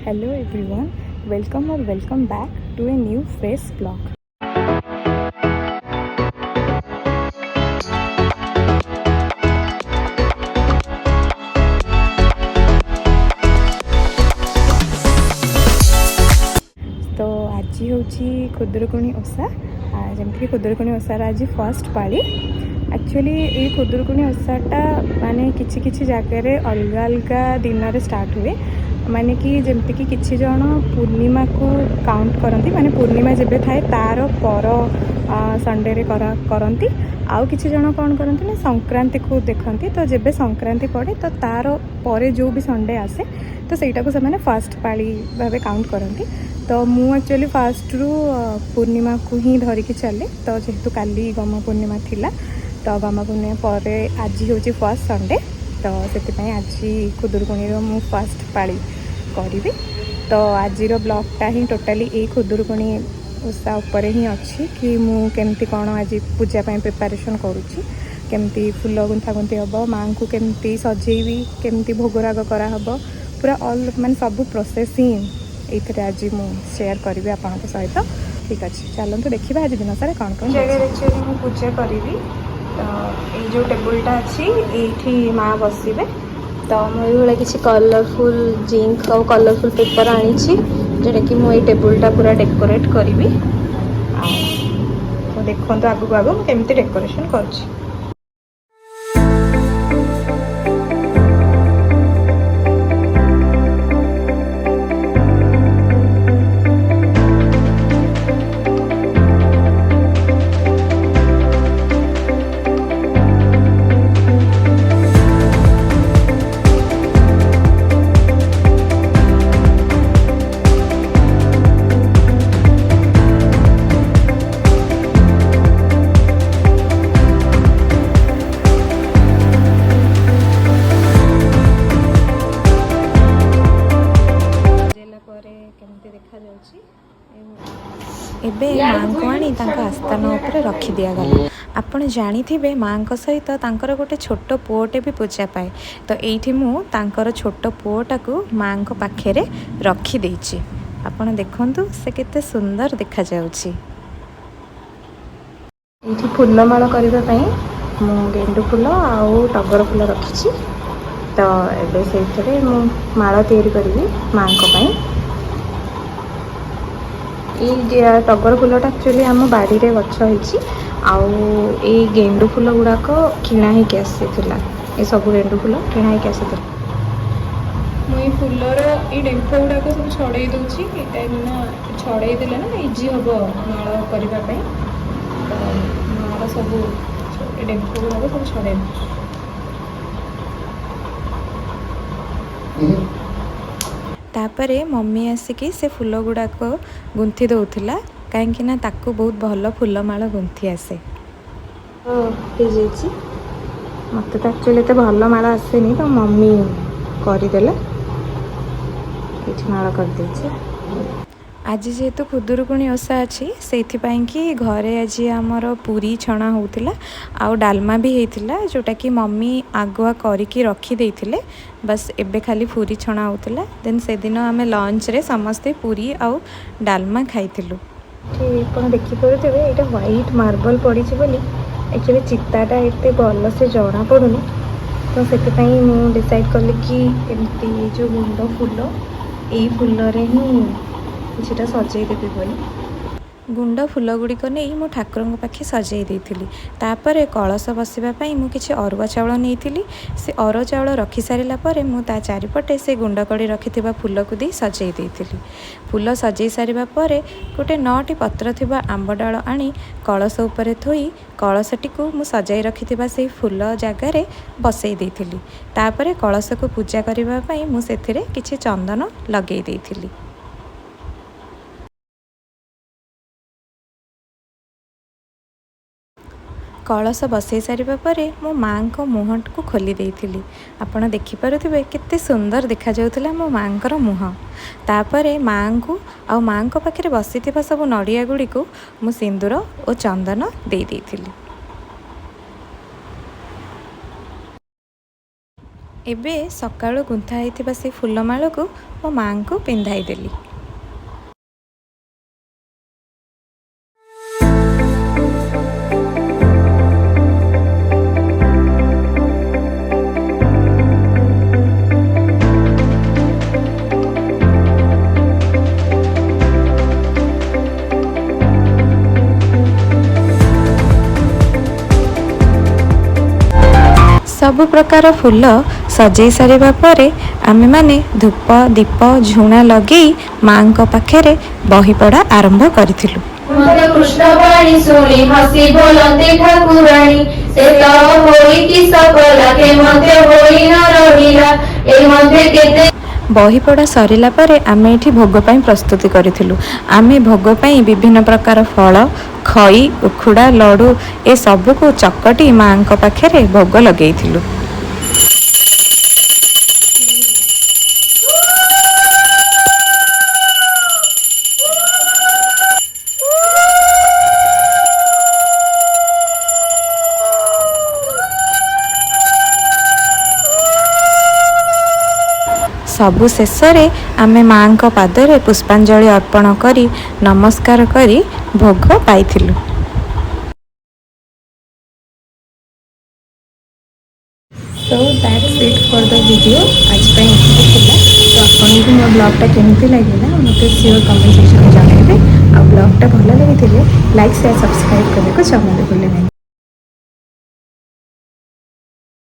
Hello everyone, welcome or welcome back to a new fresh vlog. ତ ଆଜି ହେଉଛି ଖୁଦୁରୁକୁଣୀ ଓଷା। ଯେମିତିକି ଖୁଦୁରୁକୁଣୀ ଓଷାର ଆଜି ଫାର୍ଷ୍ଟ ପାଳି। ଆକ୍ଚୁଆଲି ଏଇ ଖୁଦୁରୁକୁଣୀ ଓଷାଟା ମାନେ କିଛି କିଛି ଜାଗାରେ ଅଲଗା ଅଲଗା ଦିନରେ ଷ୍ଟାର୍ଟ ହୁଏ। ମାନେ କି ଯେମିତିକି କିଛି ଜଣ ପୂର୍ଣ୍ଣିମାକୁ କାଉଣ୍ଟ କରନ୍ତି, ମାନେ ପୂର୍ଣ୍ଣିମା ଯେବେ ଥାଏ ତାର ପର ସଣ୍ଡେରେ କରନ୍ତି। ଆଉ କିଛି ଜଣ କ'ଣ କରନ୍ତି ନା ସଂକ୍ରାନ୍ତିକୁ ଦେଖନ୍ତି। ତ ଯେବେ ସଂକ୍ରାନ୍ତି ପଡ଼େ, ତ ତାର ପରେ ଯେଉଁ ବି ସଣ୍ଡେ ଆସେ, ତ ସେଇଟାକୁ ସେମାନେ ଫାର୍ଷ୍ଟ ପାଳି ଭାବେ କାଉଣ୍ଟ କରନ୍ତି। ତ ମୁଁ ଆକ୍ଚୁଆଲି ଫାର୍ଷ୍ଟରୁ ପୂର୍ଣ୍ଣିମାକୁ ହିଁ ଧରିକି ଚାଲେ। ତ ଯେହେତୁ କାଲି ଗହ୍ମା ପୂର୍ଣ୍ଣିମା ଥିଲା, ତ ଗହ୍ମା ପୂର୍ଣ୍ଣିମା ପରେ ଆଜି ହେଉଛି ଫାର୍ଷ୍ଟ ସଣ୍ଡେ। ତ ସେଥିପାଇଁ ଆଜି ଖୁଦୁରୁକୁଣୀର ମୁଁ ଫାର୍ଷ୍ଟ ପାଳି କରିବି। ତ ଆଜିର ବ୍ଲଗ୍ଟା ହିଁ ଟୋଟାଲି ଏଇ ଖୁଦୁରୁକୁଣୀ ଓଷା ଉପରେ ହିଁ ଅଛି କି ମୁଁ କେମିତି କ'ଣ ଆଜି ପୂଜା ପାଇଁ ପ୍ରିପାରେସନ୍ କରୁଛି, କେମିତି ଫୁଲ ଗୁନ୍ଥାଗୁନ୍ଥି ହେବ, ମାଆଙ୍କୁ କେମିତି ସଜେଇବି, କେମିତି ଭୋଗରାଗ କରାହେବ, ପୁରା ଅଲ୍ ମାନେ ସବୁ ପ୍ରୋସେସ୍ ହିଁ ଏଇଥିରେ ଆଜି ମୁଁ ସେୟାର କରିବି ଆପଣଙ୍କ ସହିତ। ଠିକ୍ ଅଛି, ଚାଲନ୍ତୁ ଦେଖିବା ଆଜି ଦିନ ସାରା କ'ଣ କ'ଣ ଜାଗାରେ ଆକ୍ଚୁଆଲି ମୁଁ ପୂଜା କରିବି। ତ ଏଇ ଯେଉଁ ଟେବୁଲଟା ଅଛି, ଏଇଠି ମା ବସିବେ। ତ ମୁଁ ଏଇଭଳିଆ କିଛି କଲରଫୁଲ୍ ଜିଙ୍କ ଆଉ କଲରଫୁଲ୍ ପେପର୍ ଆଣିଛି, ଯେଉଁଟାକି ମୁଁ ଏଇ ଟେବୁଲଟା ପୁରା ଡେକୋରେଟ୍ କରିବି। ଆଉ ତ ଦେଖନ୍ତୁ ଆଗକୁ ଆଗକୁ ମୁଁ କେମିତି ଡେକୋରେସନ୍ କରୁଛି। ସଜେଇଲା ପରେ କେମିତି ଦେଖାଯାଉଛି। ଏବେ ମାଆଙ୍କୁ ଆଣି ତାଙ୍କ ଆସ୍ଥାନ ଉପରେ ରଖିଦିଆଗଲା। ଆପଣ ଜାଣିଥିବେ, ମାଆଙ୍କ ସହିତ ତାଙ୍କର ଗୋଟେ ଛୋଟ ପୁଅଟେ ବି ପୂଜା ପାଏ। ତ ଏଇଠି ମୁଁ ତାଙ୍କର ଛୋଟ ପୁଅଟାକୁ ମାଆଙ୍କ ପାଖରେ ରଖିଦେଇଛି। ଆପଣ ଦେଖନ୍ତୁ, ସେ କେତେ ସୁନ୍ଦର ଦେଖାଯାଉଛି। ଏଇଠି ଫୁଲମାଳ କରିବା ପାଇଁ ମୁଁ ଗେଣ୍ଡୁ ଫୁଲ ଆଉ ଟଗର ଫୁଲ ରଖିଛି। ତ ଏବେ ସେଇଥିରେ ମୁଁ ମାଳ ତିଆରି କରିବି ମାଆଙ୍କ ପାଇଁ। ଏଇ ଟଗର ଫୁଲଟା ଆକ୍ଚୁଆଲି ଆମ ବାଡ଼ିରେ ଗଛ ହେଇଛି ଆଉ ଏଇ ଗେଣ୍ଡୁ ଫୁଲ ଗୁଡ଼ାକ କିଣା ହେଇକି ଆସିଥିଲା। ଏ ସବୁ ଗେଣ୍ଡୁ ଫୁଲ କିଣା ହେଇକି ଆସିଥିଲା। ମୁଁ ଏଇ ଫୁଲର ଏଇ ଡେମ୍ଫ ଗୁଡ଼ାକ ସବୁ ଛଡ଼େଇ ଦେଉଛି, କାହିଁକି ନା ଛଡ଼େଇ ଦେଲେ ନା ଇଜି ହେବ ମାଳ କରିବା ପାଇଁ। ତ ମାର ସବୁ ଏ ଡେମ୍ଫ ଗୁଡ଼ାକ ସବୁ ଛଡ଼େଇ ଦେଉଛି। ତାପରେ ମମି ଆସିକି ସେ ଫୁଲ ଗୁଡ଼ାକ ଗୁନ୍ଥି ଦେଉଥିଲା, କାହିଁକି ନା ତାକୁ ବହୁତ ଭଲ ଫୁଲମାଳ ଗୁନ୍ଥି ଆସେ। ହେଇଯାଇଛି। ମୋତେ ତ ଆକ୍ଚୁଆଲି ଏତେ ଭଲ ମାଳ ଆସେନି, ତ ମମି କରିଦେଲେ। ଏଇଠି ମାଳ କରିଦେଇଛି। ଆଜି ଯେହେତୁ ଖୁଦୁରୁକୁଣୀ ଓଷା ଅଛି, ସେଇଥିପାଇଁ କି ଘରେ ଆଜି ଆମର ପୁରୀ ଛଣା ହେଉଥିଲା ଆଉ ଡାଲମା ବି ହେଇଥିଲା, ଯେଉଁଟାକି ମମି ଆଗୁଆ କରିକି ରଖିଦେଇଥିଲେ। ବାସ୍, ଏବେ ଖାଲି ପୁରୀ ଛଣା ହେଉଥିଲା। ଦେନ୍ ସେଦିନ ଆମେ ଲଞ୍ଚରେ ସମସ୍ତେ ପୁରୀ ଆଉ ଡାଲମା ଖାଇଥିଲୁ। ଏଠି ଆପଣ ଦେଖିପାରୁଥିବେ, ଏଇଟା ହ୍ୱାଇଟ୍ ମାର୍ବଲ ପଡ଼ିଛି ବୋଲି ଆକ୍ଚୁଆଲି ଚିତାଟା ଏତେ ଭଲସେ ଜଣାପଡ଼ୁନି। ତ ସେଥିପାଇଁ ମୁଁ ଡିସାଇଡ଼୍ କଲି କି ଏମିତି ଯେଉଁ ଗୁଣ୍ଡ ଫୁଲ, ଏଇ ଫୁଲରେ ହିଁ କିଛିଟା ସଜେଇ ଦେବି ବୋଲି। ଗୁଣ୍ଡ ଫୁଲ ଗୁଡ଼ିକ ନେଇ ମୁଁ ଠାକୁରଙ୍କ ପାଖେ ସଜେଇ ଦେଇଥିଲି। ତାପରେ କଳସ ବସିବା ପାଇଁ ମୁଁ କିଛି ଅରୁଆ ଚାଉଳ ନେଇଥିଲି। ସେ ଅରୁଆ ଚାଉଳ ରଖି ସାରିଲା ପରେ ମୁଁ ତା ଚାରିପଟେ ସେ ଗୁଣ୍ଡ କରି ରଖିଥିବା ଫୁଲକୁ ଦେଇ ସଜେଇ ଦେଇଥିଲି। ଫୁଲ ସଜେଇ ସାରିବା ପରେ ଗୋଟେ ନଅଟି ପତ୍ର ଥିବା ଆମ୍ବ ଡାଳ ଆଣି କଳସ ଉପରେ ଥୋଇ କଳସଟିକୁ ମୁଁ ସଜାଇ ରଖିଥିବା ସେଇ ଫୁଲ ଜାଗାରେ ବସେଇ ଦେଇଥିଲି। ତାପରେ କଳସକୁ ପୂଜା କରିବା ପାଇଁ ମୁଁ ସେଥିରେ କିଛି ଚନ୍ଦନ ଲଗେଇ ଦେଇଥିଲି। କଳସ ବସେଇ ସାରିବା ପରେ ମୁଁ ମାଆଙ୍କ ମୁହଁଟିକୁ ଖୋଲି ଦେଇଥିଲି। ଆପଣ ଦେଖିପାରୁଥିବେ, କେତେ ସୁନ୍ଦର ଦେଖାଯାଉଥିଲା ମୋ ମାଆଙ୍କର ମୁହଁ। ତାପରେ ମାଆଙ୍କୁ ଆଉ ମାଆଙ୍କ ପାଖରେ ବସିଥିବା ସବୁ ନଡ଼ିଆ ଗୁଡ଼ିକୁ ମୁଁ ସିନ୍ଦୁର ଓ ଚନ୍ଦନ ଦେଇ ଦେଇଥିଲି। ଏବେ ସକାଳୁ ଗୁନ୍ଥା ହେଇଥିବା ସେ ଫୁଲମାଳକୁ ମୋ ମାଆଙ୍କୁ ପିନ୍ଧାଇ ଦେଲି। ସବୁ ପ୍ରକାର ଫୁଲ ସଜେଇ ସାରିବା ପରେ ଆମେମାନେ ଧୂପ, ଦୀପ, ଝୁଣା ଲଗେଇ ମାଆଙ୍କ ପାଖରେ ବହି ପଢ଼ା ଆରମ୍ଭ କରିଥିଲୁ। ମତେ କୃଷ୍ଣ ବାଣୀ ଶୁଣି ହସି ବୋଲନ୍ତି ଠାକୁରାଣୀ, ସେ ତ ହୋଇ କିସ କଲା, କେ ମଧ୍ୟ ହୋଇ ନ ରହିଲା ଏ ମଧ୍ୟେ କେତେ। ବହି ପଢ଼ା ସରିଲା ପରେ ଆମେ ଏଠି ଭୋଗ ପାଇଁ ପ୍ରସ୍ତୁତି କରିଥିଲୁ। ଆମେ ଭୋଗ ପାଇଁ ବିଭିନ୍ନ ପ୍ରକାର ଫଳ, ଖଇ, ଉଖୁଡ଼ା, ଲଡ଼ୁ ଏସବୁକୁ ଚକଟି ମାଆଙ୍କ ପାଖରେ ଭୋଗ ଲଗେଇଥିଲୁ। ସବୁ ଶେଷରେ ଆମେ ମାଆଙ୍କ ପାଦରେ ପୁଷ୍ପାଞ୍ଜଳି ଅର୍ପଣ କରି, ନମସ୍କାର କରି ଭୋଗ ପାଇଥିଲୁ। So that's it for the video. ଆଜି ପାଇଁ ଏତିକି ଥିଲା। ତ ଆପଣଙ୍କୁ ମୋ ବ୍ଲଗ୍ଟା କେମିତି ଲାଗିଲା, ମୋତେ ସିଓର କମେଣ୍ଟ ସେକ୍ସନରେ ଜଣାଇବେ। ଆଉ ବ୍ଲଗ୍ଟା ଭଲ ଲାଗିଥିଲେ ଲାଇକ୍, ସେୟାର, ସବସ୍କ୍ରାଇବ୍ କରିବାକୁ ଜମା ବି ଭୁଲିବେନି।